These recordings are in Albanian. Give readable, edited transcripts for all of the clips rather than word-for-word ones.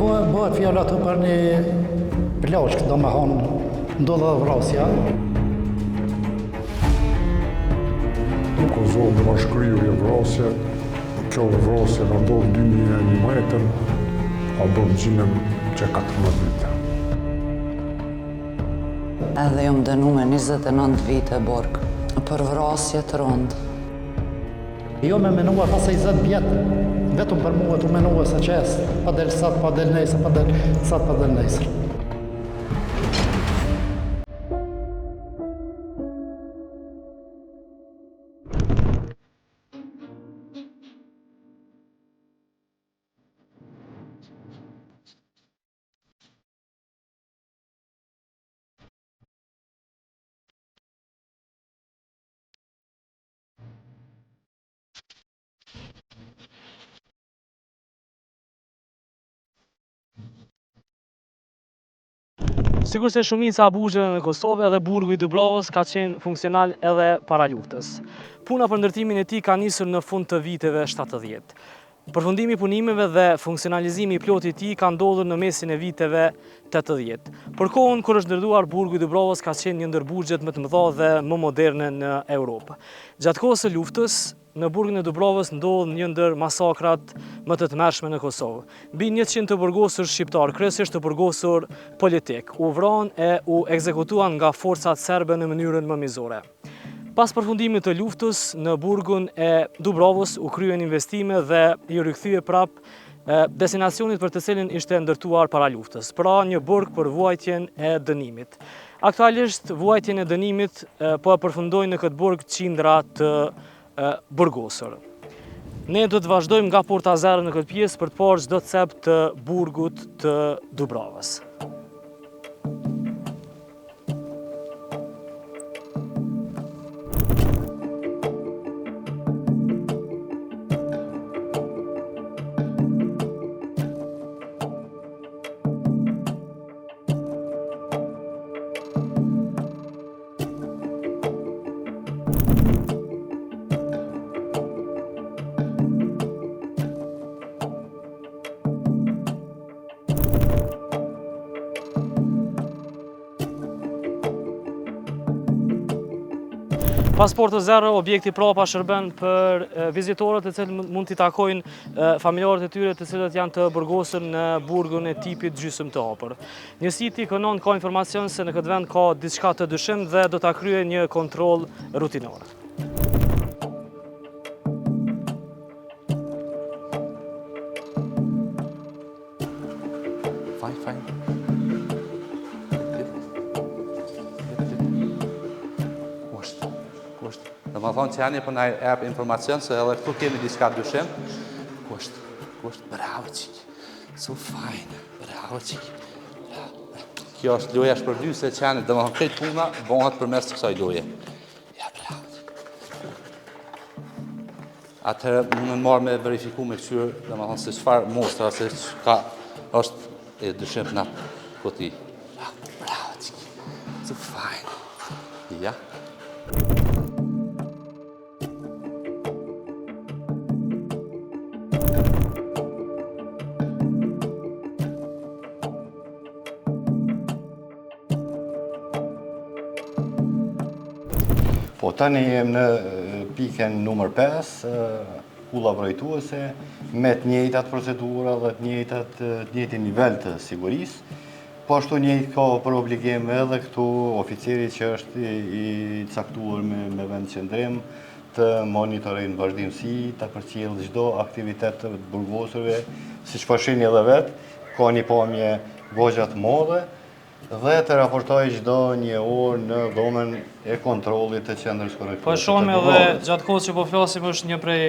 Po, bëhet fjalë aty për një plaçkë, domethonë, ndodh edhe vrasja. Në Kosovë është kryer vrasje, kjo vrasje ka ndodhë 2011, ka bërë gjinem që 14 vite. Edhe jam dënu me 29 vite burg, për vrasje të rëndë. Jo me menua pas 20 vjet, vetëm për mua të menua se qes, pa del sot, pa del nesër, pa del sot, pa del nesër. Sikurse shumica e burgjeve në Kosovë edhe burgu i Dubravës ka qenë funksional edhe para luftës. Puna për ndërtimin e tij ka nisur në fund të viteve 70. Përfundimi i punimeve dhe funksionalizimi i plotë i tij ka ndodhur në mesin e viteve 80. Për kohën kur është ndërtuar burgu i Dubravës ka qenë një ndër burgjet më të mëdha dhe më moderne në Europë. Gjatë kohës së luftës, në burgun e Dubravës ndodh një ndër masakrat më të tmerrshme në Kosovë. Mbi 100 të burgosur shqiptarë, kryesisht të burgosur politikë, u vranë e u ekzekutuan nga forcat serbe në mënyrën më mizore. Pas përfundimit të luftës, në burgun e Dubravës u kryen investime dhe iu rikthye prap destinacionit për të cilin ishte ndërtuar para luftës, pra një burg për vuajtjen e dënimit. Aktualisht, vuajtjen e dënimit po e përfundojnë në këtë burg qindra të burgosur. Ne do të vazhdojmë nga porta zero në këtë pjesë për të parë çdo cep të burgut të Dubravës. Pas portës zero, objekti prapa shërben për vizitorët të cilët mund t'i takojnë familjarët e tyre të cilët janë të burgosur në burgun e tipit gjysmë të hapur. Njësiti K9 ka informacion se në këtë vend ka diçka të dyshimtë dhe do ta kryejë një kontroll rutinor. Fajn, fajn. Ku është? Ku është? Domethonë qeni po na jep informacion se edhe këtu kemi diçka dyshim. Ku është? Ku është? Bravo, qiki. So fajn. Bravo, qiki. Kjo është loja shpërblyese e qenit, domethonë krejt puna bëhet përmes kësaj loje. Ja, bravo. Atëherë mund me marrë me verifiku me këqyrë, domethonë se çfarë mostra, se çka është e dyshimtë në kuti. Bravo, qiki. So fajn. Ja. Po, tani jem në pikën numër 5, kulla vrojtuese, me të njëjtat procedura dhe të njëjtat të njëjtin nivel të sigurisë. Po ashtu njëjtë ka për obligim edhe këtu oficeri që është i, i caktuar me, me vend qëndrim, të monitorojë në vazhdimësi, të përcjellë çdo aktivitet të burgosurve, siç po shihni edhe vetë, ka një pamje goxha të madhe, dhe të raportojë çdo një orë në dhomën e kontrollit të qendrës korrektuese. Po e shohim edhe gjatë kohës që po flasim është një prej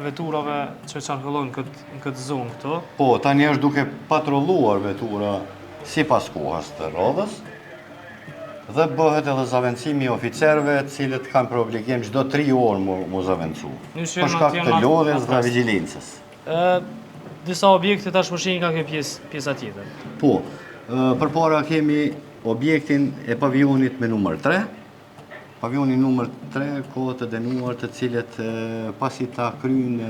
veturave që qarkullon këtë në këtë zonë këtu. Po, tani është duke patrulluar vetura sipas kohës të radhës dhe bëhet edhe zavendësimi i oficerëve, të cilët kanë për obligim çdo 3 orë mu, mu zavendësu. Për shkak të lodhjes dhe vigjilencës. Disa objekte tash po shihen nga kjo pjesë, pjesa tjetër. Po, përpara kemi objektin e pavionit me numër 3. Pavioni numër 3 ka të dënuar të cilët pasi ta kryjnë.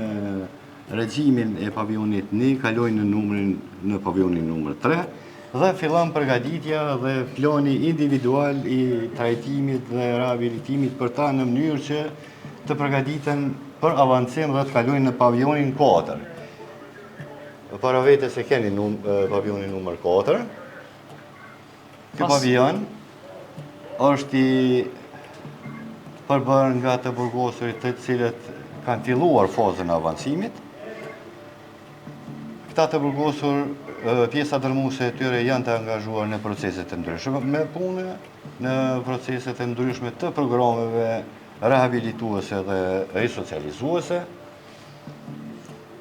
regjimin e pavionit 1, kalojnë në numrin në pavionin numër 3 dhe fillon përgatitja dhe plani individual i trajtimit dhe rehabilitimit për ta në mënyrë që të përgatiten për avancim dhe të kalojnë në pavionin 4. Para vetes e keni num, pavionin numër 4. Ky pavion është i përbërë nga të burgosurit të cilët kanë filluar fazën e avancimit. Këta të burgosur, pjesa dërmuese e tyre janë të angazhuar në proceset të ndryshme me punë, në proceset e ndryshme të programeve rehabilituese dhe risocializuese.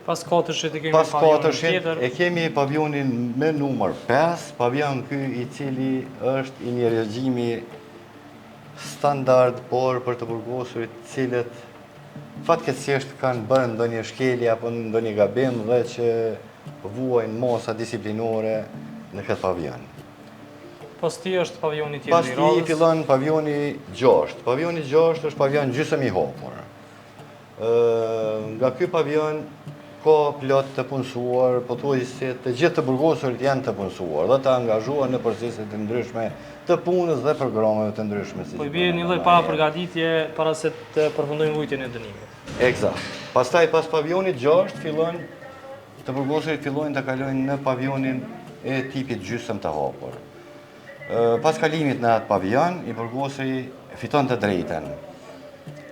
Pas katërshit e kemi Pas katërshit tjetër. e kemi pavionin me numër 5, pavion ky i cili është i një regjimi standard, por për të burgosurit të cilët fatkeqësisht kanë bërë ndonjë shkelje apo ndonjë gabim dhe që vuajnë masa disiplinore në këtë pavion. Pas tij është pavioni tjetër i radhës. Pas tij fillon pavioni 6. Pavioni 6 është pavion gjysëm i hapur. Nga ky pavion ka plot të punësuar, pothuajse të gjithë të burgosurit janë të punësuar dhe të angazhuar në procese të ndryshme të punës dhe programeve të ndryshme. Po i bie një lloj parapërgatitje para se të përfundojnë vuajtjen e dënimit. Eksakt. Pastaj pas pavionit 6 fillon të burgosurit fillojnë të kalojnë në pavionin e tipit gjysëm të hapur. Pas kalimit në atë pavion, i burgosuri fiton të drejtën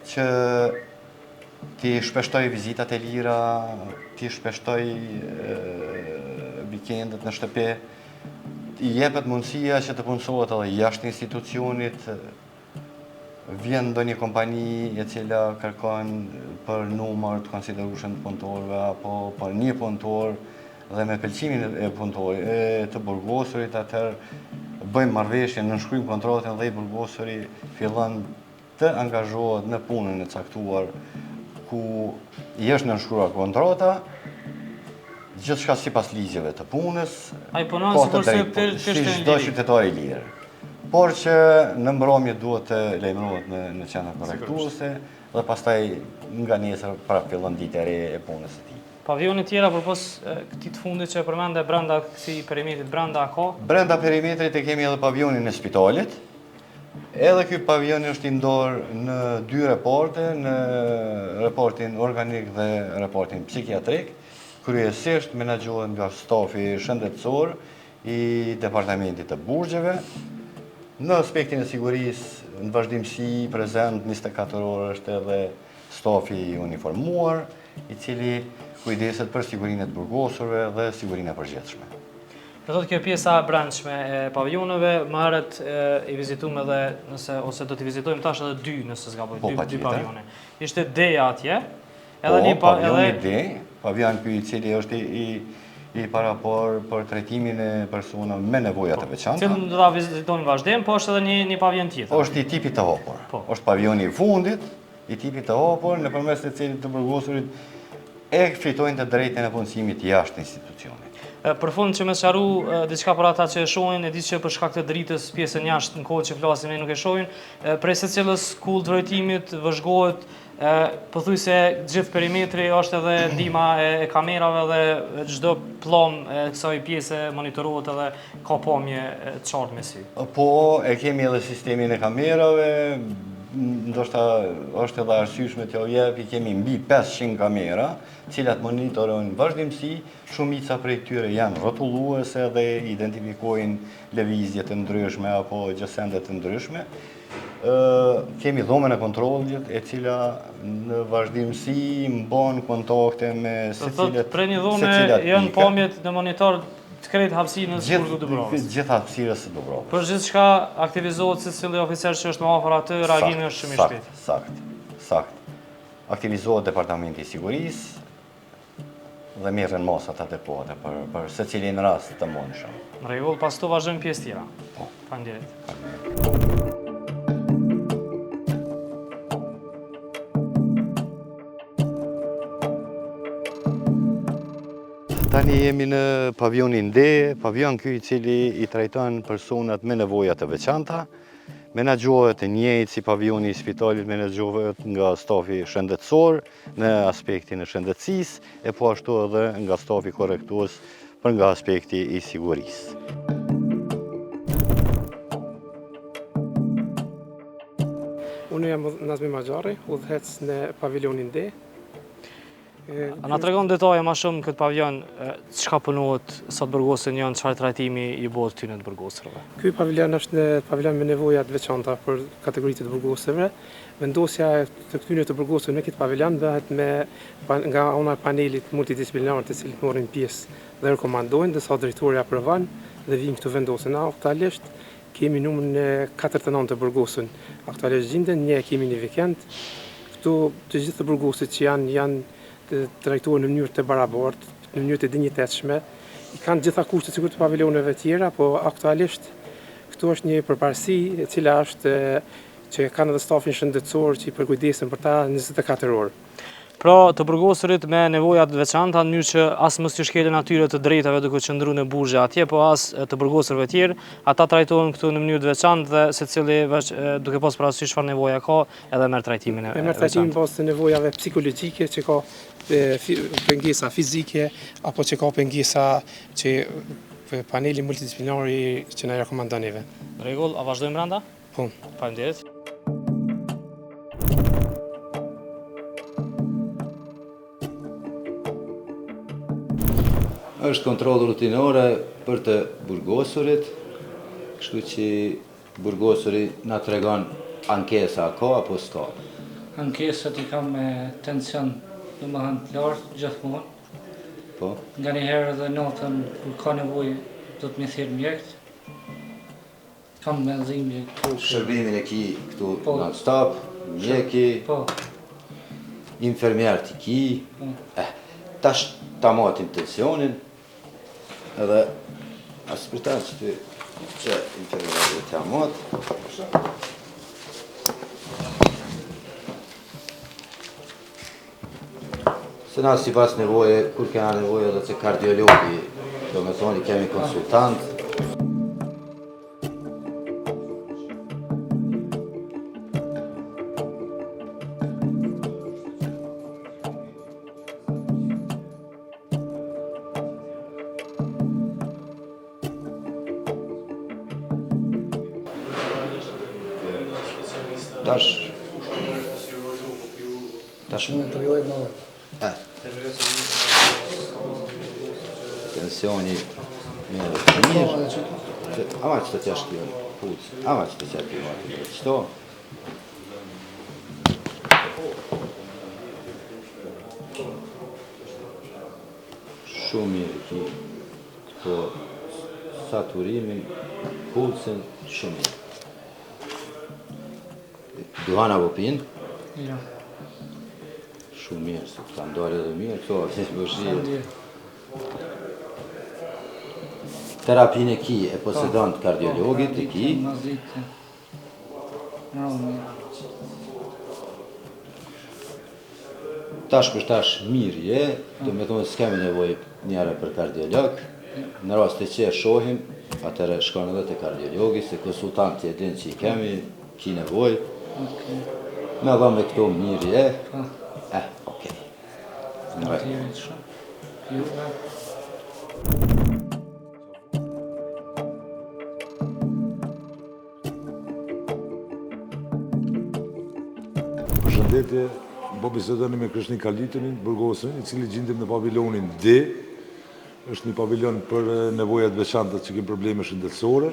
që t'i shpeshtojë vizitat e lira, t'i shpeshtojë vikendet në shtëpi, i jepet mundësia që të punësohet edhe jashtë institucionit, vjen ndonjë kompani e cila kërkon për numër të konsiderueshëm të punëtorëve apo për një punëtor dhe me pëlqimin e punëtorit e të burgosurit atëherë bëjmë marrëveshje, nënshkruajmë kontratën dhe i burgosuri fillon të angazhohet në punën e caktuar ku i është nënshkruar kontrata, gjithçka sipas ligjeve të punës, ai punon sikurse të ishte në liri. Si çdo qytetar i lirë. Por që në mbrëmje duhet të lajmërohet në në qendrën korrektuese dhe pastaj nga nesër prapë fillon ditë e re e punës së tij. Pavione tjera përpos këtij të fundit që e përmende brenda këtij perimetrit brenda a ka? Brenda perimetrit e kemi edhe pavionin e spitalit. Edhe ky pavion është i ndarë në dy reparti, në repartin organik dhe repartin psikiatrik. Kryesisht menaxhohet nga stafi shëndetësor i Departamentit të Burgjeve. Në aspektin e sigurisë, në vazhdimësi, prezent 24 orë është edhe stafi i uniformuar, i cili kujdeset për sigurinë e të burgosurve dhe sigurinë e përgjithshme. Do thotë kjo pjesa e brendshme e pavioneve, më herët i vizitum edhe nëse ose do t'i vizitojmë tash edhe dy nëse s'gaboj, po, dy, dy pavione. Ishte D-ja atje, Edhe po, një pa, edhe D, pavion ky i cili është i i paraparë për trajtimin e personave me nevoja të po, veçanta. Cilën do ta vizitojmë në vazhdim, po është edhe një një pavion tjetër. Është i tipit të hapur. Po. Është pavioni i fundit i tipit të hapur, nëpërmes të cilit të burgosurit e fitojnë të drejtën e punësimit jashtë institucionit. Për fund që me sqaru diçka për ata që e shohin, e di që për shkak të dritës pjesën jashtë në kohë që flasim ne nuk e shohin, prej secilës kullë të vrojtimit vëzhgohet Pothuajse gjithë perimetri është edhe ndihma e kamerave dhe çdo pllom e kësaj pjese monitorohet edhe ka pamje të qartë me sy. Po, e kemi edhe sistemin e kamerave, ndoshta është edhe arsyeshme t'jua jep, i kemi mbi 500 kamera, cilat monitorojnë vazhdimësi, shumica prej tyre janë rrotulluese dhe identifikojnë lëvizje të ndryshme apo gjësende të ndryshme. Kemi dhomën e kontrollit, e cila në vazhdimësi mban kontakte me secilat Prej një dhome janë pamjet në monitor të krejt hapësirës së burgut Dubravës. Gjithë hapësirës së Dubravës. Për gjithçka aktivizohet secili oficer që është më afër aty, reagimi është shumë i shpejtë. Sakt, sakt. Aktivizohet departamenti i sigurisë, dhe merren masat adekuate për, për secilin rast të mundshëm. Në rregull, pas këtu vazhdojmë pjesë tjera. Po. Faleminderit. Tani jemi në pavionin D, pavion ky i cili i trajton personat me nevoja të veçanta. Menaxhohet e njëjtë si pavioni i spitalit menaxhohet nga stafi shëndetësor në aspektin e shëndetësisë e po ashtu edhe nga stafi korrektues për nga aspekti i sigurisë. Unë jam Nazmi Maxharri, udhëheqës në pavilionin D. A na tregon detaje ma shumë këtë pavion, çka punohet, sa të burgosur janë, çfarë trajtimi i bëhet këtyne të burgosurve? Ky pavion është një pavion me nevoja të veçanta për kategoritë e të burgosurve. Vendosja e të këtyre të burgosurve në këtë pavion bëhet me nga ana e panelit multidisiplinar të cilët marrin pjesë dhe rekomandojnë, ndërsa drejtori aprovon dhe vijnë këtu vendosen. Na aktualisht Kemi numrin e 49 të burgosun. Aktualisht gjinden, një e kemi një vikend. Këtu të gjithë të burgosit që janë, janë të trajtuar në mënyrë të barabartë, në mënyrë të dinjitetshme. I kanë gjitha kushtet sikur të paviloneve tjera, po aktualisht këtu është një përparësi e cila është që kanë edhe stafin shëndetësor që i përkujdesen për ta 24 orë. Pra, të burgosurit me nevoja të veçanta, në mënyrë që as mos t'ju shkelen atyre të drejtave duke qëndru në burgje atje, po as të burgosurve tjerë, ata trajtohen këtu në mënyrë të veçantë dhe secili veç duke pas parasysh çfarë nevoja ka, edhe merr trajtimin e veçantë. E merr trajtimin në bazë të nevojave psikologjike që ka pengesa fizike apo që ka pengesa që paneli multidisiplinar që na rekomandon neve. Në rregull, a vazhdojmë brenda? Po. Faleminderit. Është kontroll rutinore për të burgosurit, kështu që burgosuri na tregon ankesa a ka apo s'ka. Ankesat i kam me tension, domethënë të lartë gjithmonë. Po. Nganjëherë edhe natën kur ka nevojë do të më thirr mjekët. Kam me dhimbje koke. Shërbimin e ki këtu po. non stop, mjeki, po. infermierët i ki, po. eh, tash ta matim tensionin, edhe as për ta që ty që infermierët t'ja matë. Se na sipas nevoje, kur kena nevoje edhe te kardiologi, domethonë, i kemi konsultant. Tash Tash mund të rjojë më. Eh. Tensioni mirë të mirë. Ama që të t'ja shkjon, puc, ama që të t'ja shkjon, qëto? Shumë mirë ki këto saturimin, pulsin, shumë mirë. Duhan a po pin? Jo. Shumë mirë, se të kanë dalë edhe mirë, këto, si vështirë. Terapinë e ki, e posedon të kardiologit, e ki. Tash për tash mirë je, domethonë s'kemi nevojë njëherë për kardiolog, në rast që e shohim, atëherë shkon edhe te kardiologi, se konsultanti e din që i kemi, ki nevojë, me dha me këto mirë je, po. eh, okej. Në rregull. Përshëndetje, po bisedoni me Kreshnik Kalitën, të burgosurin, i cili gjindet në pavilonin D. Është një pavilon për nevoja të veçanta që kemi probleme shëndetësore.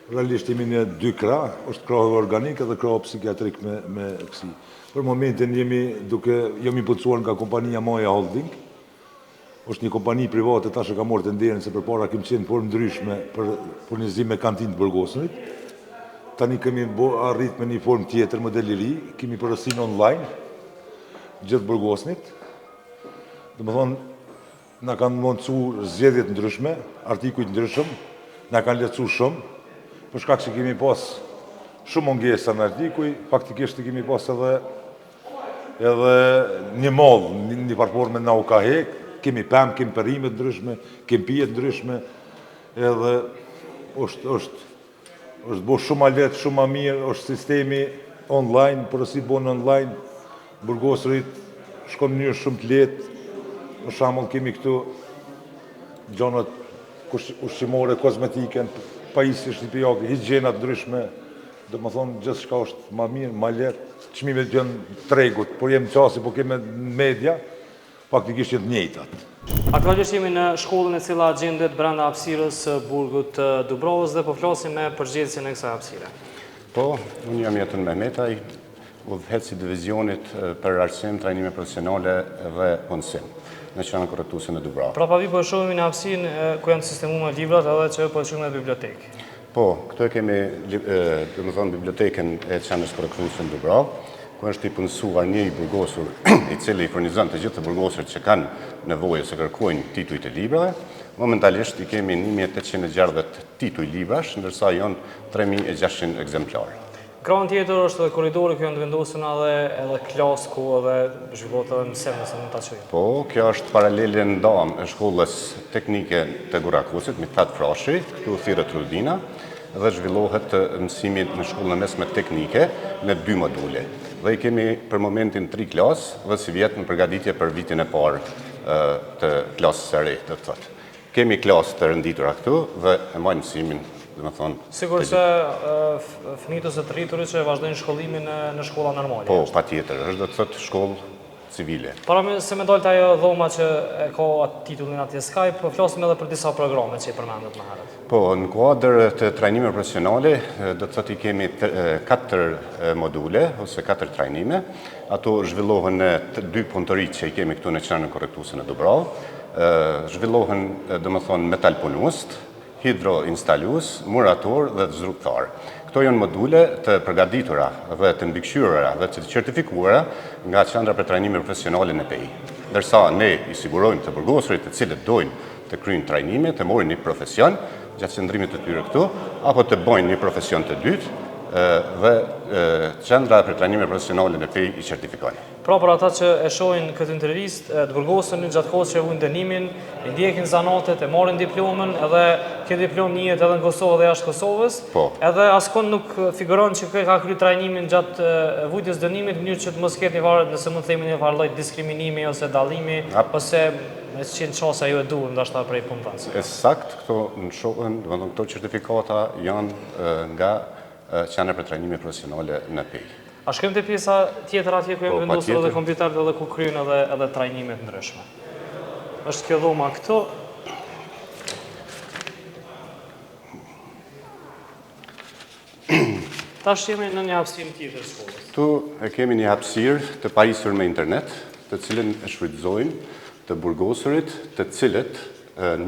Realisht jemi në dy krah, është krahu organik edhe krahu psikiatrik me, me kësi. Për momentin jemi duke, jemi punësuar nga kompania Maja Holding, Është një kompani private tash e ka marrë tenderin se përpara kemi qenë në formë ndryshme për furnizim me kantinë të burgosunit. Tani kemi bo, arrit me një formë tjetër, model i ri, kemi porosinë online, gjithë burgosunit. Domethonë, na kanë mundësu zgjedhje të ndryshme, artikuj të ndryshëm, na kanë lehtësu shumë, për shkak se kemi pas shumë mungesa në artikuj, faktikisht i kemi pas edhe Edhe një mall, një farë forme na u ka hek, kemi pemë, kemi perime të ndryshme, kemi pije të ndryshme, edhe është, është, Është bo shumë ma lehtë, shumë ma mirë, është sistemi online, porosit bohen online, burgosurit shkon në mënyrë shumë të lehtë. Për shembull kemi këtu gjanat ushqimore, kozmetike, pajisje shtëpiake, higjiena të ndryshme, domethonë gjithçka është ma mirë, ma lehtë, çmimet janë tregut, por jem qasi, po kemi media, Faktikisht janë të njëjtat. Aktualisht jemi në shkollën e cila gjendet brenda hapësirës së burgut të Dubravës dhe po flasim me përgjegjësin e kësaj hapësire. Po, unë jam Jeton Mehmetaj, udhëheqës i divizionit për arsim, trajnime profesionale dhe punësim në qendrën korrektuese në Dubravë. Prapa po e shohim në hapësirën ku janë sistemuar librat edhe që po e quajmë bibliotekë. Po, këtu e kemi, domethënë, bibliotekën e qendrës korrektuese në Dubravë, ku është i punësuar një i burgosur, i cili i furnizon të gjithë të burgosurit që kanë nevojë ose kërkojnë tituj të librave. Momentalisht i kemi 1860 tituj librash, ndërsa janë 3600 ekzemplarë. Krahun tjetër është edhe korridori ku janë të vendosur edhe edhe klasë ku edhe zhvillohet edhe mësim nëse mund ta quajmë. Po, kjo është paralele ndamë e shkollës teknike të Gurrakocit, Mit'hat Frashëri, këtu thirret Rudina dhe zhvillohet mësimi në shkollën e mesme teknike në dy module. Dhe i kemi për momentin tri klasë dhe sivjet në përgatitje për vitin e parë të klasës së re, do të thotë. Kemi klasë të renditura këtu dhe e mbajmë mësimin, domethënë... Sikurse fëmijët ose të rriturit që vazhdojnë shkollimin në shkolla normale. Po, patjetër, është do të thotë shkollë civile. Para se me dalë te ajo dhoma që e ka atë titullin atje Skype, po flasim edhe për disa programe që i përmendët më herët. Po, në kuadër të trajnimeve profesionale, do të thotë i kemi katër module, ose katër trajnime. Ato zhvillohen në dy punëtoritë që i kemi këtu në qendrën korrektuese në Dubravë. Zhvillohen, domethënë, metalpunues, hidroinstalues, murator dhe zdrukthtar. Këto janë module të përgatitura dhe të mbikëqyrura dhe të certifikuara nga Qendra për Trajnime Profesionale në Pejë. Ndërsa ne i sigurojmë të burgosurit të cilët dojnë të kryejnë trajnime, të marrin një profesion gjatë qëndrimit të tyre këtu, apo të bëjnë një profesion të dytë dhe Qendra për Trajnime Profesionale në Pejë i certifikon. Pra për ata që e shohin këtë intervistë, të burgosurit gjatë kohës që e vuajnë dënimin, i ndjekin zanatet, e marrin diplomën, edhe kjo diplomë njihet edhe në Kosovë dhe jashtë Kosovës. Po. Edhe askund nuk figuron që ka kry trajnimin gjatë vujtjes dënimit, në mënyrë që të mos ketë një farë, nëse mund të themi një farë lloj diskriminimi ose dallimi, ose me qenë qasja jo e duhur ndoshta prej punëdhënësve. E saktë, këto lëshohen, domethënë këto certifikata janë nga Qendra për Trajnime Profesionale në Pejë. A shkojmë te pjesa tjetër atje ku janë po, vendosur edhe kompjuterët edhe ku kryhen edhe edhe trajnime të ndryshme. Është kjo dhoma këtu. Tash jemi në një hapësirë tjetër të shkollës. Këtu e kemi një hapësirë të pajisur me internet, të cilën e shfrytëzojnë të burgosurit, të cilët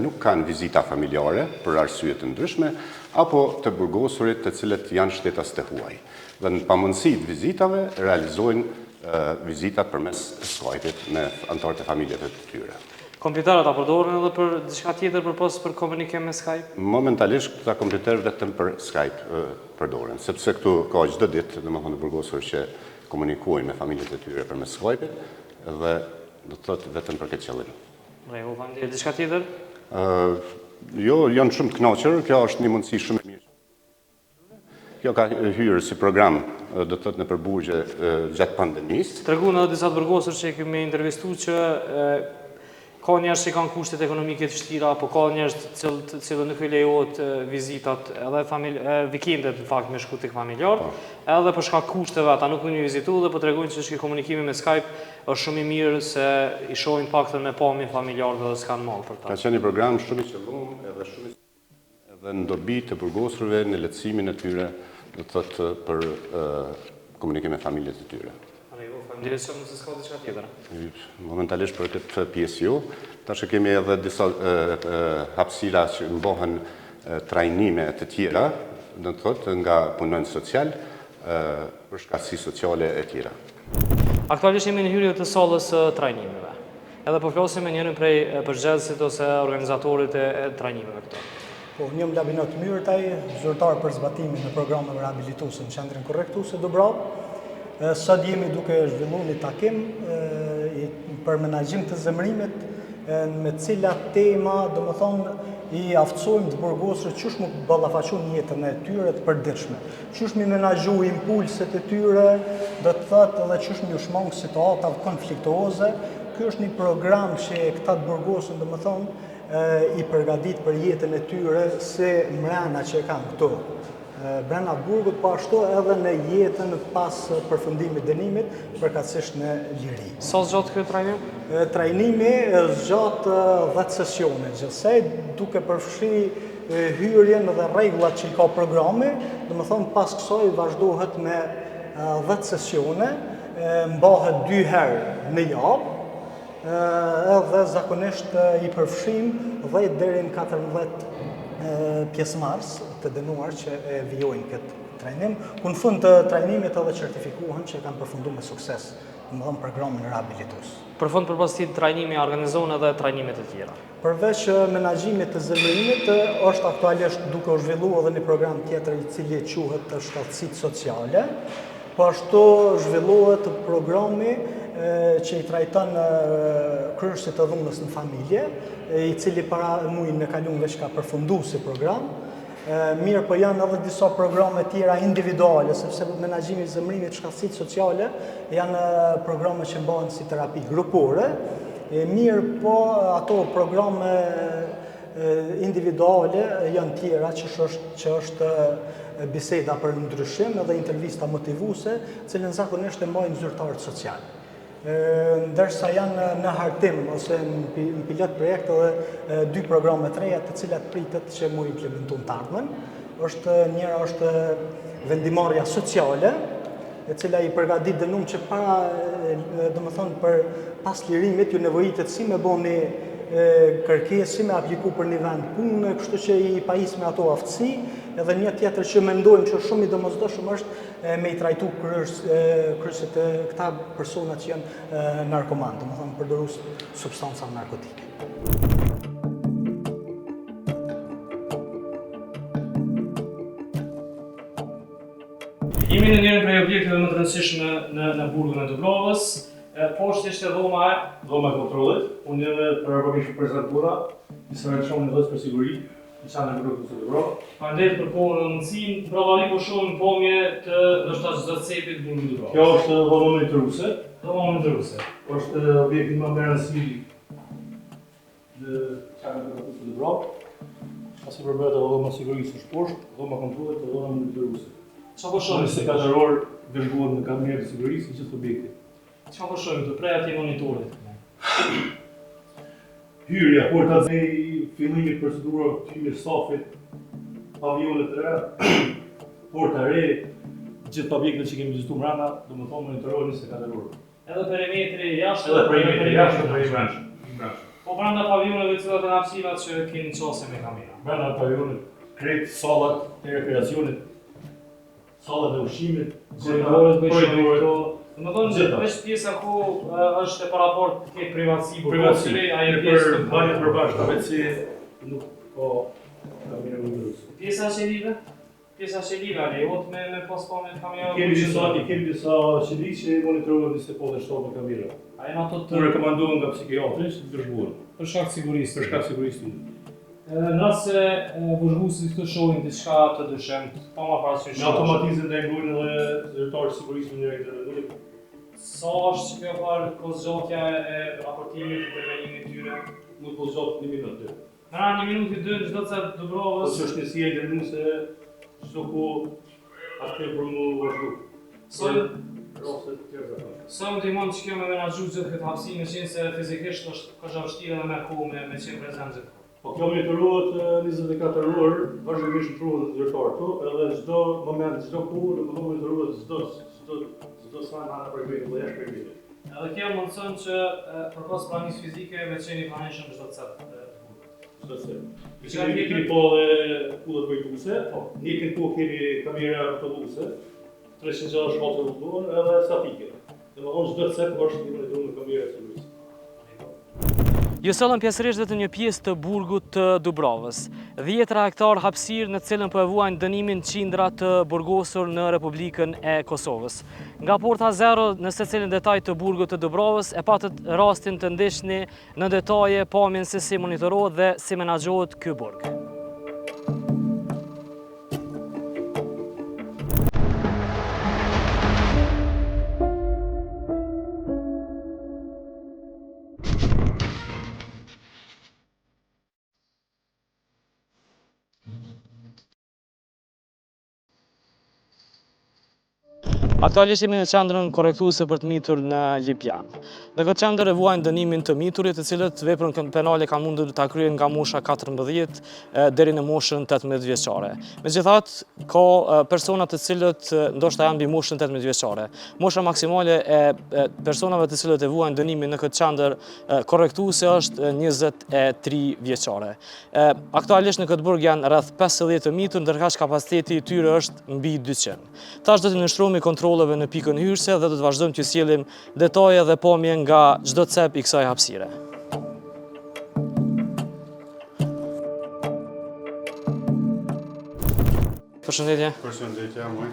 nuk kanë vizita familjare për arsye të ndryshme, apo të burgosurit të cilët janë shtetas të huaj. Dhe në pamundësi të vizitave, realizojnë vizitat përmes Skype-it me anëtarët e familjeve të tyre. Kompjuterat a përdoren edhe për diçka tjetër përpos për komunikim me Skype? Momentalisht këta kompjuterë vetëm për Skype përdoren, sepse këtu ka çdo ditë, domethënë të burgosur që komunikojnë me familjet e tyre përmes Skype-it dhe do të thotë vetëm për këtë qëllim. Rregull, faleminderit. Diçka tjetër? Jo, janë shumë të kënaqur, kjo është një mundësi shumë e mirë. Kjo ka hyrë si program, do të thotë nëpër burgje gjatë pandemisë. Treguan edhe disa të burgosur që i kemi intervistu që ka njerëz që kanë kushtet ekonomike të vështira, apo ka njerëz të cilët të cilët nuk i lejohet vizitat edhe familj vikendet në fakt me shku tek familjarët, po. edhe për shkak kushteve ata nuk mund vizitu dhe po tregojnë që ky komunikimi me Skype është shumë i mirë se i shohin paktën me pamje familjarët dhe s'kanë mall për ta. Ka qenë një program shumë i qëlluar edhe shumë i Edhe në dobi të burgosurve në lehtësimin e tyre, do të thotë për komunikim me familjet e tyre. Rregull, faleminderit shumë nëse s'ka diçka tjetër. Momentalisht për këtë pjesë jo. Tash e kemi edhe disa hapësira që mbahen trajnime të tjera, do të thotë nga punonjës social, për shkathtësi sociale e tjera. Aktualisht jemi në hyrje të sallës së trajnimeve. Edhe po flasim me njërin prej përgjegjësit ose organizatorit e, e trajnimeve këto. Po, unë jam Labinot Myrtaj, zyrtar për zbatimin e programeve rehabilituese në Qendrën Korrektuese Dubravë. Sot jemi duke zhvillu një takim për menaxhim të zemrimit, me cilat tema, domethonë, i aftësojmë të burgosurit qysh m'u ballafaqu në jetën e tyre të përditshme, qysh m'i menaxhu impulset e tyre, do të thotë edhe qysh m'ju shmang situatave konfliktuoze. Ky është një program që këta të burgosun, domethënë, i përgatit për jetën e tyre si mrena që e kanë këtu brenda burgut, po ashtu edhe në jetën pas përfundimit dënimit, përkatësisht në liri. Sa zgjat ky trajnim? Trajnimi zgjat 10 sesione, gjithsej, duke përfshi hyrjen dhe rregullat që i ka programi, domethënë pas kësaj vazhdohet me 10 sesione, mbahet 2 herë në javë, edhe zakonisht i përfshin 10 deri në 14 pjesëmarrës të dënuar që e vijojnë këtë trajnim, ku në fund të trajnimit edhe certifikohen që e kanë përfundu me sukses, domethënë programin rehabilitues. Për fund përpos këtij trajnimi organizohen edhe trajnime të tjera. Përveç menaxhimit të zemërimit, është aktualisht duke u zhvillu edhe një program tjetër i cili quhet shkathtësitë sociale. Po ashtu zhvillohet programi që i trajton kryerësit e dhunës në familje, i cili para mujin e kalun veç ka përfundu si program. Mirëpo janë edhe disa programe tjera individuale, sepse menaxhimi i zemërimit, shkathtësitë sociale, janë programe që mbahen si terapi grupore, mirëpo ato programe individuale janë tjera që është, që është biseda për ndryshim edhe intervista motivuese, cilën zakonisht e mbajnë zyrtarët social. Ndërsa janë në hartim ose në pilot projekt edhe dy programe të reja të cilat pritet që m'u implementu në të ardhmen. Është njëra është vendimarrja sociale, e cila i përgatit dënum që para, domethënë, për pas lirimit, ju nevojitet si me bo një kërkesë, si me apliku për një vend pune, kështu që i pajis me ato aftësi, edhe një tjetër që mendojmë që është shumë i domosdoshëm është me i trajtu kryerësit këta persona që janë narkoman, domethënë përdorues substancave narkotike. Jemi në njërin prej objekteve më të rëndësishme në në burgun e Dubravës. Poshtë ishte dhoma e dhoma e kontrollit. Unë jam paraprakisht prezantura, disa rëndëshonin dhe për siguri. Në qendrën burgore Dubravë. Faleminderit për kohën dhe mundësinë. Prapa po shohim pamje të ndoshta çdo cepi të burgut Dubravës. Kjo është dhoma monitoruese. Dhoma monitoruese. Është objekti më me rëndësi në qendrën burgore Dubravë. Pasi përbëhet edhe dhoma e sigurisë është poshtë, dhoma kontrollit dhe dhoma monitoruese. Çfarë po shohim? 24 orë vëzhgohet me kamerë të sigurisë gjithë objekti. Çfarë po shohim këtu prej atij monitorit? Hyrja, porta e fillimit procedurave të hyrjes stafit, pavijonet e reja, porta e re, gjithë objektet që kemi vizituar mbrana, domethënë monitorohen 24 orë. Edhe perimetri jashtë, edhe perimetri jashtë, edhe perimetri brenda. Po brenda pavijoneve cilat janë hapësirat që keni qasje me kamera? Brenda pavijonit, krejt sallat e rekreacionit, Sallat e ushqimit, korridoret bëj shumë këto. Domethënë, veç pjesa ku është e paraparë të ketë privatësi, por privatësi, ajo pjesë për banjë të përbashkëta, veç si nuk ka kamera monitoruese. Pjesa e qelive? Pjesa e qelive, a lejohet me, me pas pamje të kamerave? Kemi disa, i kemi disa qeli që monitorohen 24/7 me kamera. A janë ato të... Ku rekomandohen nga psikiatri që të vëzhgohen. Për shkak të sigurisë. Për shkak të sigurisë. Në rast se vëzhguesit këtu shohin diçka të dyshimtë, pa marrë parasysh. Me automatizëm na mbrojnë edhe zyrtarët e sigurisë në njëri intervenojnë. Sa është që kjo farë kohëzgjatja e raportimit, intervenimit tyre? Nuk po zgjat një minutë, dy. Në një minutë dy në çdo cep të Dubravës. Po që është njësia intervenuese çdo kohë aktive për mu vëzhgu. Sa raste të tjera zakonisht. Sa ndihmon që kjo me menaxhu gjithë këtë hapësirë, meqenëse fizikisht është kaq vështirë edhe me kohë me, me qenë prezent gjithë kohë. Po kjo monitorohet 24 orë, vazhdimisht ofrohen zyrtarë këtu, edhe çdo moment, çdo kohë, domethënë monitorohet çdo çdo çdo sen ana perimetrit dhe jashtë perimetrit. Edhe kjo mundëson që përpos pranisë fizike me qenë i pranishëm çdo cep të burgut. Çdo cep. Kemi kemi po edhe kullat vrojtuese, po në njëjtën kohë kemi kamera rrotulluese, 360 shkallë rrotullohen edhe statike. Domethënë çdo cep është i monitoruar me kamera të sigurisë. Ju sollëm pjesërisht vetëm një pjesë të burgut të Dubravës. Dhjetëra hektarë hapësirë në të cilën po e vuajnë dënimin qindra të burgosur në Republikën e Kosovës. Nga porta zero në secilin detaj të burgut të Dubravës e patët rastin të ndiqni në detaje pamjen se si monitorohet dhe si menaxhohet ky burg. Aktualisht jemi në qendrën korrektuese për të mitur në Lipjan. Në këtë qendër e vuajnë dënimin të miturit, të cilët veprën penale kanë mundur ta kryejnë nga mosha 14 deri në moshën 18 vjeçare. Megjithatë, ka persona të cilët ndoshta janë mbi moshën 18 vjeçare. Mosha maksimale e personave të cilët e vuajnë dënimin në këtë qendër korrektuese është 23 vjeçare. Aktualisht në këtë burg janë rreth 50 të mitur, ndërkaq kapaciteti i tyre është mbi 200. Tash do t'i nënshtrohemi kontrolleve në pikën hyrëse dhe do të vazhdojmë t'ju sjellim detaje dhe pamje nga çdo cep i kësaj hapësire. Përshëndetje. Përshëndetje, moj.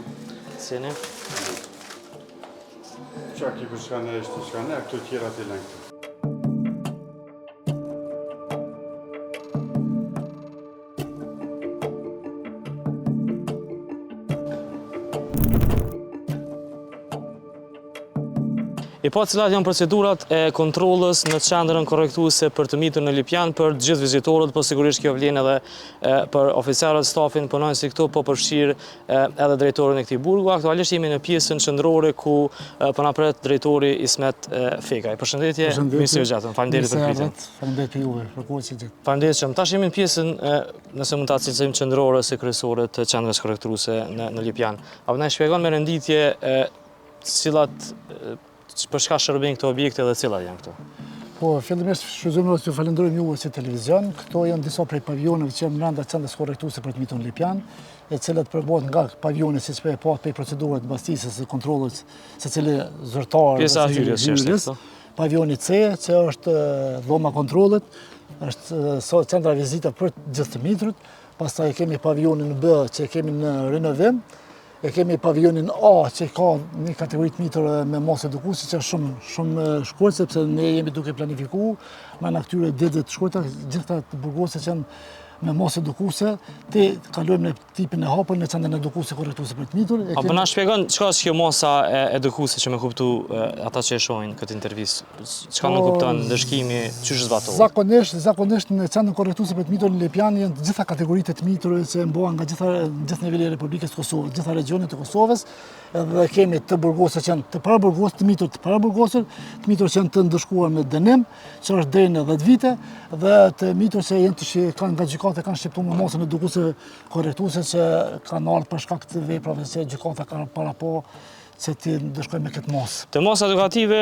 Si jeni? Qa ki për çka ne është çka ne, këto tjera të lënë këtu. E patë cilat janë procedurat e kontrollës në qendrën korrektuese për të mitur në Lipjan për gjithë vizitorët, po sigurisht kjo vlen edhe për oficerët, stafin, punonjësit këtu, po përfshirë edhe drejtorin e këtij burgu. Aktualisht jemi në pjesën qendrore ku po na pret drejtori Ismet Fekaj. Përshëndetje, mirë se ju gjetëm. Faleminderit për pritjen. Faleminderit për juve, për kohën që gjetë. Faleminderit shumë. Tash jemi në pjesën, nëse mund ta cilësojmë qendrore ose kryesore të qendrës korrektuese në në Lipjan. A po na shpjegon me renditje cilat Për çka shërbejnë këto objekte dhe cilat janë këto? Po, fillimisht shfrytëzojmë rastin t'ju falënderojmë juve si televizion. Këto janë disa prej pavioneve që janë brenda qendrës korrektuese për të mitur në Lipjan, e cilat përbëhet nga pavioni siç po e patë prej procedurës të bastisjes së kontrollit secili zyrtar Pjesa e hyrjes që është këto. Pavioni C, që është dhoma kontrollit, është qendra vizita për gjithë të miturit. Pastaj kemi pavionin B që kemi në renovim, E kemi pavionin A që ka një kategori të mitur me masë edukuese që është shumë shumë shkurt sepse ne jemi duke planifiku mrena këtyre ditëve të shkurta gjithë të burgosurit që janë me masë edukuese të kalojmë në tipin e hapur në qendrën edukuese korrektuese për të mitur. A po na shpjegon çka është kjo masa edukuese që me kuptu ata që e shohin këtë intervistë? Çka po, nënkupton ndëshkimi, qysh zbatohet? Zakonisht, zakonisht në qendrën korrektuese për të mitur në Lipjan janë të gjitha kategoritë e të miturve që mbahen nga gjitha gjithë niveli i Republikës së Kosovës, gjitha regjionet e Kosovës, edhe kemi të burgosur që janë të paraburgosur, të mitur të paraburgosur, të mitur që janë të ndëshkuar me dënim, që është deri në 10 vite, dhe të mitur që janë të shi, kanë nga gjykata kanë shqiptuar me masën edukuese korrektuese që kanë ardhur për shkak të veprave që gjykata ka parapa që t'i ndëshkojë me këtë masë. Te masa edukative,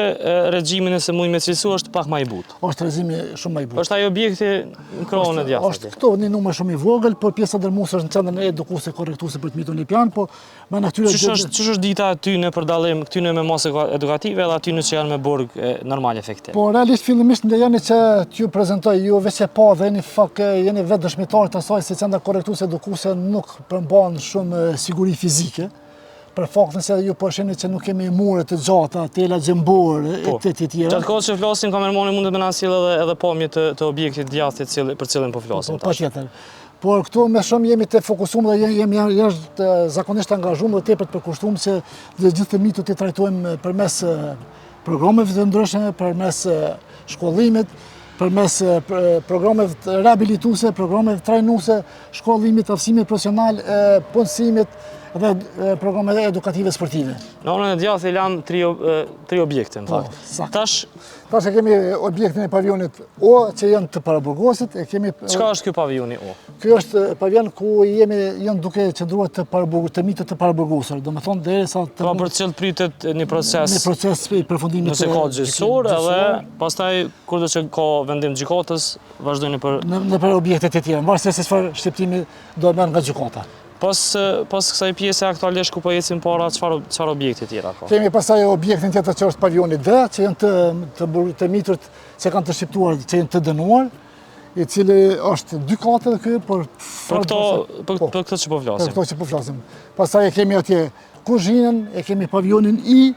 regjimi nëse mund me cilësu është pak ma i butë. është regjimi shumë ma i butë. është ai objekti në krahun e djathtë. është këto një numër shumë i vogël, por pjesa dërmuese është në qendrën edukuese korrektuese për të mitur në Lipjan, po me në këtyre... Qysh është, qysh është dita atyne për dallim këtyne me masë edukative edhe atyne që janë me burg normal efektiv? Po, realisht fillimisht më lejoni që t'ju prezentoj, ju veç e pa dhe jeni fak, jeni vetë dëshmitar të asaj se qendra korrektuese edukuese nuk përmban shumë siguri fizike, për faktin se ju po shihni që nuk kemi mure të gjata, tela gjemborë, e po, të të tjera. Gjatë kohës që flasim, kameramani mundet me na sjellë edhe, edhe pamje të, të objektit djathtë cili, për cilin po flasim. Po, patjetër. Por këtu më shumë jemi të fokusum dhe jemi jashtë zakonisht të angazhum dhe tepër të përkushtum që dhe gjithë të miturit t'i trajtojmë përmes programeve të ndryshme, përmes shkollimit, përmes programeve rehabilituese, programeve trajnuese, shkollimit, aftësimit profesional, punësimit dhe programeve edukative sportive. Në anën e djathtë i lamë tri, tri objekte, në po, fakt. Tash... Tash e kemi objektin e pavionit O, që janë të paraburgosurit, e kemi... Çka është ky pavioni O? Ky është pavion ku jemi, janë duke qëndruar të paraburgosur, të mitur të paraburgosur, domethënë derisa të... Pra për të cilët pritet një proces... Një proces i përfundimit të... Nëse ka gjyqësor edhe, pastaj kurdo që ka vendim gjykatës, vazhdojnë për... Në, nëpër objektet e tjera, në varësi se çfarë shqiptimi do e merr nga gjykata. Pas, pas kësaj pjese aktualisht ku po ecim para, çfarë çfarë objekte tjera ka? Kemi pastaj objektin tjetër që është pavioni D, që janë të të, të miturt që kanë të shqiptuar, që janë të dënuar, i cili është dy kate dhe ky, por për këto për, po, për këto që po flasim. Për këto që po flasim. Pastaj e kemi atje kuzhinën, e kemi pavionin I,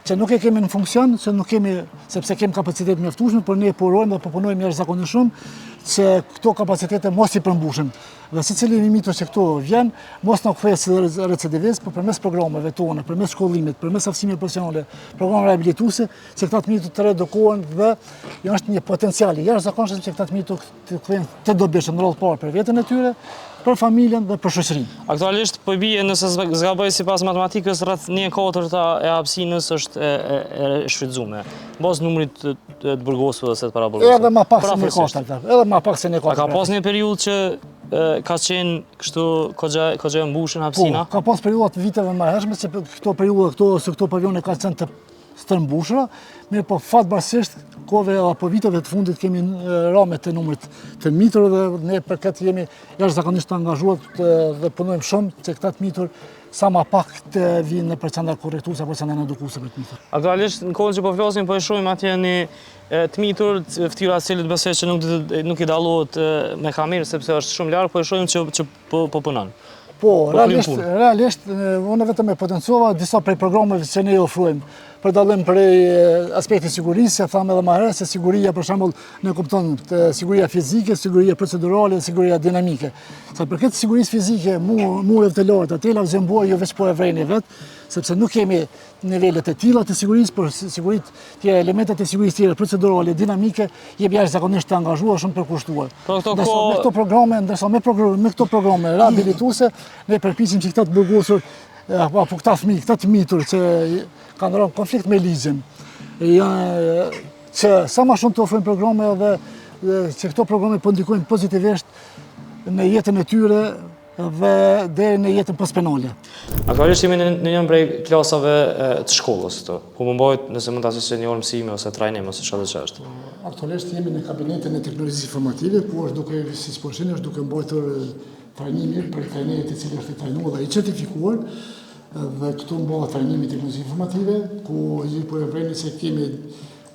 që nuk e kemi në funksion, që nuk kemi, sepse kemi kapacitet mjaftueshme, por ne po urojmë dhe po punojmë jashtëzakonisht shumë, që këto kapacitete mos i përmbushim. Dhe secili i mitur që këtu vjen, mos na kthehet si recidivist, por përmes programeve tona, përmes shkollimit, përmes aftësimeve profesionale, programeve rehabilituese, që këta të mitur të reedukohen dhe është një potencial i jashtëzakonshëm që këta të mitur të kthehen të dobishëm në radhë parë për veten e tyre, për familjen dhe për shoqërinë. Aktualisht po i bie nëse s'gaboj sipas matematikës rreth 1/4 e hapësinës është e, e, e shfrytëzuar. Në bazë numrit të, të, të burgosurve ose të paraburgosurve. Edhe më pak se një katër, edhe më pak se një katër. A ka pas një periudhë që e, ka qenë kështu koxha koxha e mbushun hapësina? Po, ka pas periudha të viteve më hershme që këto periudha këto ose këto pavione kanë qenë të stërmbushura, mirëpo fatbardhësisht kohëve apo viteve të fundit kemi rënie të numrit të mitur dhe ne për këtë jemi jashtëzakonisht të angazhuar dhe punojmë shumë që këta të mitur sa ma pak të vinë nëpër qendra korrektuese apo qendra edukuese për të mitur. Aktualisht në kohën që po flasim po e shohim atje një të mitur, fytyra e cilit besoj që nuk nuk i dallohet me kamerë sepse është shumë larg, po e shohim që që Po, po punon. Po, po realisht, realisht, unë vetëm e potencova disa prej programeve që ne ofrojmë. Për dallim prej aspektit sigurisë, se thamë edhe ma herët, se siguria, për shembull, nënkupton të siguria fizike, siguria procedurale, siguria dinamike. Sa i përket sigurisë fizike, mureve të larta, telave gjemborë, jo veç po e vreni vetë, sepse nuk kemi nivelet e tilla të sigurisë, por siguritë tjera, elementet e sigurisë tjera procedurale, dinamike, jemi jashtëzakonisht të angazhuar, shumë përkushtuar. Po këto ko... me këto programe, ndërsa me programe, me këto programe rehabilituese, ne përpiqemi që këta të burgosur apo këta fëmijë, këta të mitur që kanë rënë konflikt me ligjin, janë që sa ma shumë të ofrojmë programe dhe që këto programe po ndikojnë pozitivisht në jetën e tyre dhe deri në jetën postpenale. Aktualisht jemi në në njërën prej klasave të shkollës këtu, ku po mbahet nëse mund ta quajmë një orë mësimi ose trajnim ose çfarë që është. Aktualisht jemi në kabinetin e teknologjisë informative, ku është duke, siç po shihni, është duke mbajtur trajnimi për trajnerit i cili është i trajnuar dhe i certifikuar, dhe këtu mbahet trajnimi i teknologjisë informative, ku ju po e vreni se kemi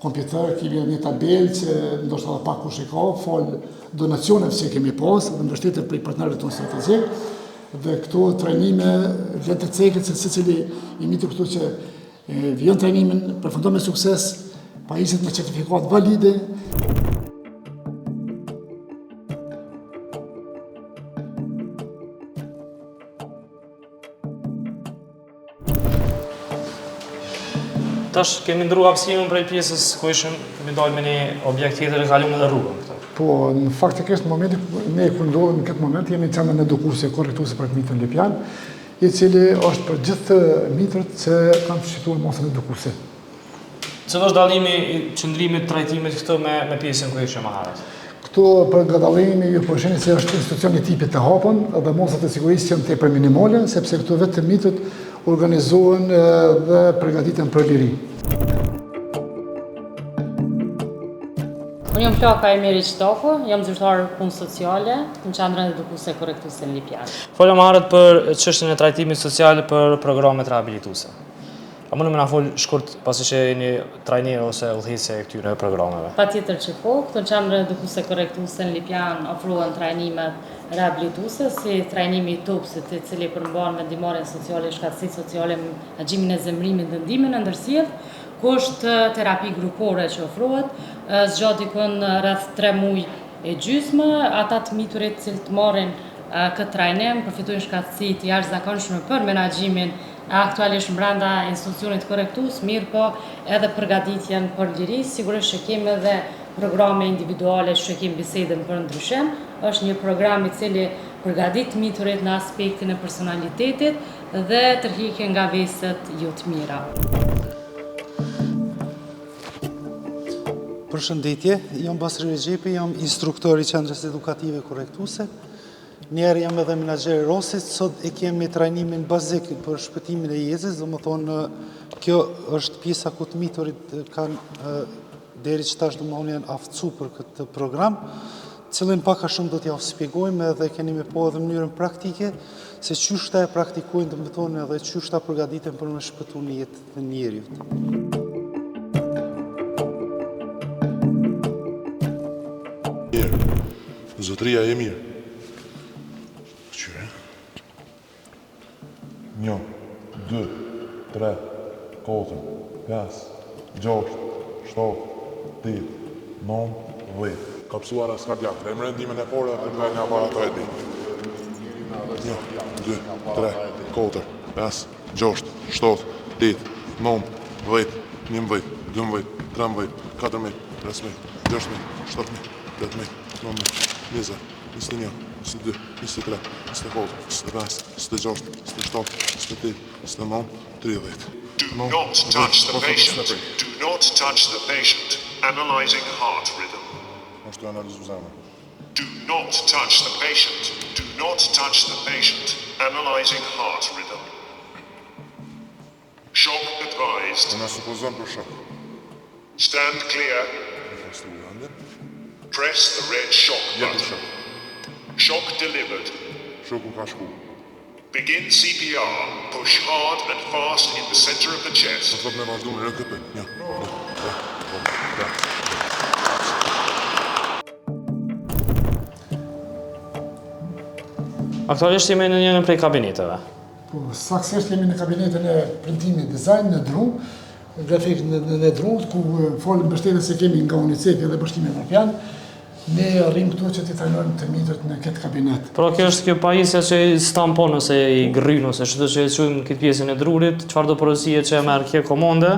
kompjuter, kemi edhe një tabelë që ndoshta edhe pak kush e ka, falë donacioneve që kemi pas dhe mbështetje prej partnerëve tonë strategjik. Dhe këto trajnime vlen të ceket se secili i mitur këtu që vijon trajnimin, përfundon me sukses, pajiset me certifikatë valide. Tash kemi ndrru hapësirën prej pjesës ku ishim, kemi dalë me një objekt tjetër e kalum edhe rrugën këtu. Po, në faktikisht në momentin ne ku ndodhemi në këtë moment jemi në qendrën edukuese korrektuese për të mitur në Lipjan, i cili është për gjithë të miturit që kanë të shqiptuar masën edukuese. Cili është dallimi i qëndrimit trajtimit këtu me, me pjesën ku ishim më herët? Këtu për nga dallimi ju po shihni se është institucion i tipit të hapun dhe masat e sigurisë janë tepër minimale, sepse këtu vetë të miturit organizohen dhe përgatiten për liri. Unë jam Flaka Emiri Qitaku, jam zyrtar punë sociale në qendrën edukuese korrektuese në Lipjan. Folëm më herët për çështjen e trajtimit social për programet rehabilituese. A mund me na fol shkurt pasi që jeni trajner ose udhëheqëse e këtyre programeve? Patjetër që po, këtu në qendrën edukuese korrektuese në Lipjan ofrohen trajnimet rehabilituese, si trajnimi i TOPS-it, i cili përmban vendimmarrjen sociale, shkathtësitë sociale, menaxhimin e zemërimit dhe ndihmën e ndërsjellë, ku është terapi grupore që ofrohet, zgjat dikun rreth 3 muaj e gjysmë, ata të miturit të cilët marrin këtë trajnim përfitojnë shkathtësi të jashtëzakonshme për menaxhimin aktualisht brenda institucionit korrektues, mirëpo edhe përgatitjen për liri, sigurisht që kemi edhe programe individuale që kemi bisedën për ndryshim, është një program i cili përgatit miturit në aspektin e personalitetit dhe tërheqje nga veset jo të mira. Përshëndetje, jam Basri Rexhepi, jam instruktor i Qendrës Edukative Korrektuese. Njëherë jam edhe menaxher i rastit, sot e kemi trajnimin bazik për shpëtimin e jetës, domethonë kjo është pjesa ku të miturit kanë deri që tash domethonë janë aftësu për këtë program, cilin pak a shumë do t'jua shpjegojmë edhe keni me pa edhe mënyrën praktike, se qysh ta e praktikojnë, domethonë edhe qysh ta përgatiten për me shpëtu një jetë të njeriut. Mirë, zotria je mirë. Qyre. Një, dy, tre, katër, pesë, gjashtë, shtatë, tetë, nëntë, dhjetë. Ka pësu arrest kardiak. Lajmëro ndihmën e parë dhe përdorini aparat AED. Një, dy, tre, katër, pesë, gjashtë, shtatë, tetë, nëntë, dhjetë, 11, 12, 13, 14, 15, 16, 17, 18, 19, 20, 21, 22, 23, 24, 25, 26, 27, 28, 29, 30. Do not touch the patient. Do not touch the patient. Analyzing heart rhythm. Është tu analizu zemrën. Do not touch the patient. Do not touch the patient. Analyzing heart rhythm. Shock advised. Po na supozon për shok. Stand clear. Press the red shock button. Shock delivered. Shoku ka shku. Begin CPR. Push hard and fast in the center of the chest. Po thot me vazhdu me RKP. Një, dy, tre, katër, pesë. Aktualisht jemi në njërin prej kabineteve. Po, saktësisht jemi në kabinetin e printimit dizajn në dru, grafik në, në, në dru, ku falë mbështetjes që kemi nga UNICEF dhe Bashkimi Evropian, ne arrim këtu që t'i trajnojmë të miturit në këtë kabinet. Pra kjo është kjo pajisja që i stampon ose i grryn ose çdo që e quajmë këtë pjesën e drurit, çfarëdo porosie që e merr kjo komandë,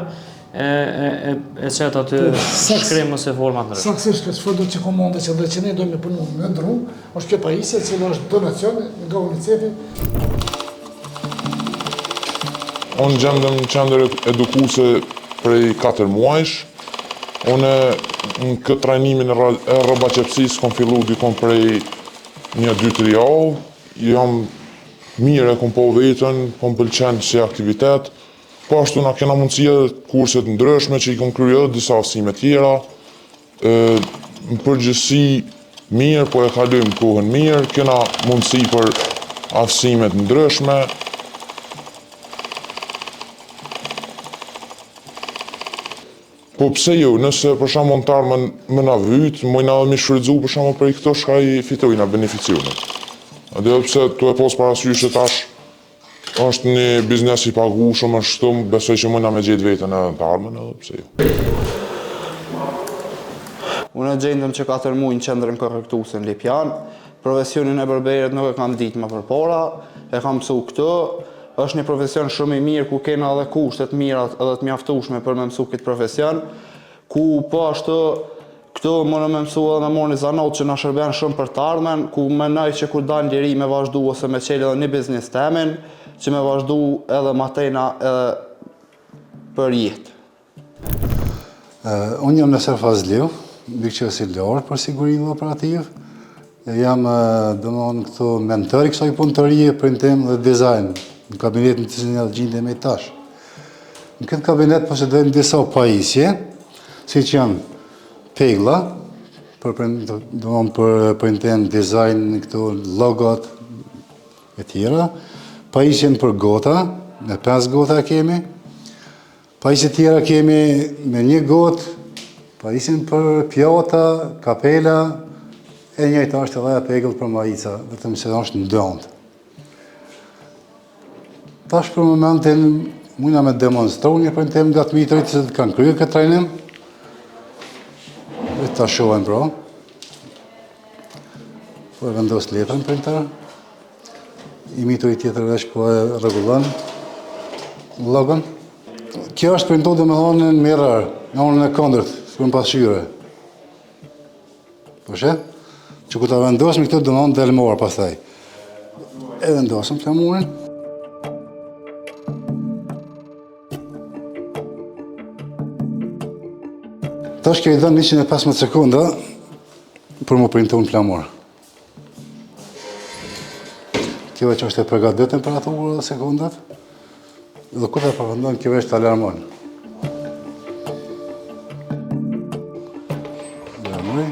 e e e e qet aty po, shkrim ose forma të ndryshme. Saktësisht kjo çfarëdo që komande që dhe që ne dojmë me punu në dru, është kjo pajisje e cila është donacion nga UNICEF-i. Unë gjendem në qendër edukuese prej 4 muajsh. Unë në këtë trajnimin e rrobaqepësisë kom fillu dikun prej një 2-3 javë. Jam mirë e kom pa veten, po më pëlqen si aktivitet. Po ashtu na kena mundësi edhe kurse të ndryshme që i kom kryer edhe disa aftësime tjera. Në përgjithësi mirë, po e kalojmë kohën mirë, kena mundësi për aftësime të ndryshme. Po pse jo, nëse për shembull në të ardhmen me na vyt, mujna edhe mi shfrytëzu për shembull prej këto çka i fitojna beneficionet. Edhe pse tu e pas parasysh që tash Është një biznes i pagushëm, është kështu, besoj që mundna me gjetë veten edhe në të ardhmen edhe pse jo. Unë gjendem që 4 muaj në qendrën korrektuese në Lipjan. Profesionin e berberit nuk e kam ditë më përpara, e kam mësu këtu. Është një profesion shumë i mirë ku kena edhe kushte të mira edhe të mjaftueshme për me mësu këtë profesion, ku po ashtu Këtu mundem me mësu edhe me marrë një zanat që na shërben shumë për të ardhmen, ku menoj që kur dal në liri me vazhdu ose me çelë edhe një biznis temin, që me vazhdu edhe matejna edhe për jetë. Unë jam Naser Fazliu, mbikëqyrës i lartë për sigurinë dhe operativ. Jam, domethënë, këtu mentor i kësaj punëtorie, printim dhe dizajn, në kabinetin të cilin edhe gjindemi tash. Në këtë kabinet posedojmë disa pajisje, siç janë pegla, për, domethënë, për printim, dizajn, këto logot, e tjera. Pajisjen për gota, me 5 gota kemi, Pajisje tjera kemi me një gotë, pajisjen për pjata, kapela, e njëjta është edhe ajo pegëll për majica, vetëm se është në dëndë. Tash për momentin, mujna me demonstru një printim nga të miturit që kanë kryer këtë trajnim. Le ta shohim pra. Po e vendos letrën printer. I mituri tjetër veç po e rregullon logon. Kjo është printu domethonë në mirror, në anën e kundërt, sikur në pasqyre. Po sheh? Që kur ta vendosim këtu domethonë del marë pastaj. E vendosim flamurin. Tash kjo i dhënë 115 sekunda për m'u printu në flamur. Kjo veç është e përgatit temperatura dhe sekundat. Dhe kur të përfundon, kjo veç të alarmon. Alarmoj.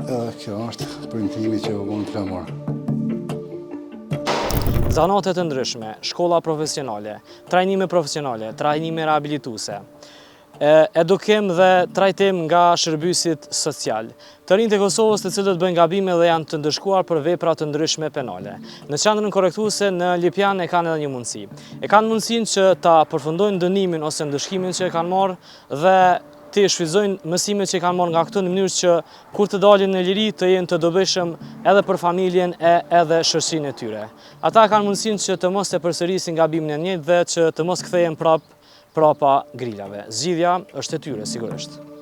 Edhe kjo është printu. Zanate të ndryshme, shkolla profesionale, trajnime profesionale, trajnime rehabilituese, edukim dhe trajtim nga shërbyesit social. Të rinjtë e Kosovës të cilët bëjnë gabime dhe janë të ndëshkuar për vepra të ndryshme penale. Në qendrën korrektuese në Lipjan e kanë edhe një mundësi. E kanë mundësinë që ta përfundojnë dënimin ose ndëshkimin që e kanë marrë dhe t'i shfrytëzojnë mësimet që i kanë marrë nga këtu në mënyrë që kur të dalin në liri të jenë të dobishëm edhe për familjen e edhe shoqërinë e tyre. Ata kanë mundësinë që të mos e përsërisin gabimin e njëjtë dhe që të mos kthehen prapë prapa grilave. Zgjidhja është e tyre, sigurisht.